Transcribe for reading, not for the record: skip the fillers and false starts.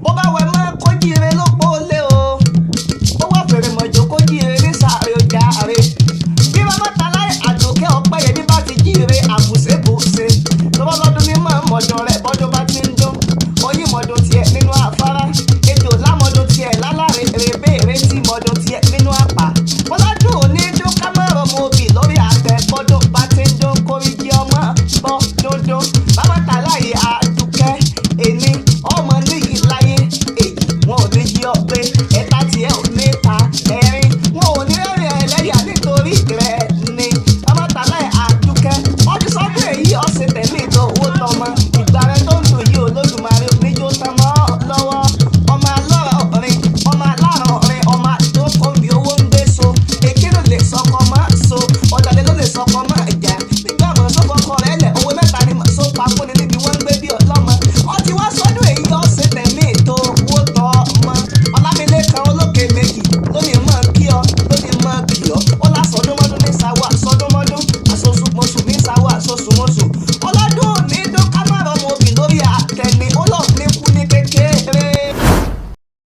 Bó bá wẹ̀ mọ́ kó jíire ló pọ̀ lé o. Ó wá fèrè mọ̀jọ kó jíire ní sàárè ọjà rè. Bí bàbá ta láì àdókẹ́ ọpẹ́ yẹn bí bá ti jíire àbùsẹ̀bùsẹ̀. Lọ́wọ́ lọ́dún ní mọ̀ mọ̀dọ̀ rẹ̀ bọ́dún bá ti ń dún. Oyin mọ̀dọ̀ tiẹ̀ nínú afárá.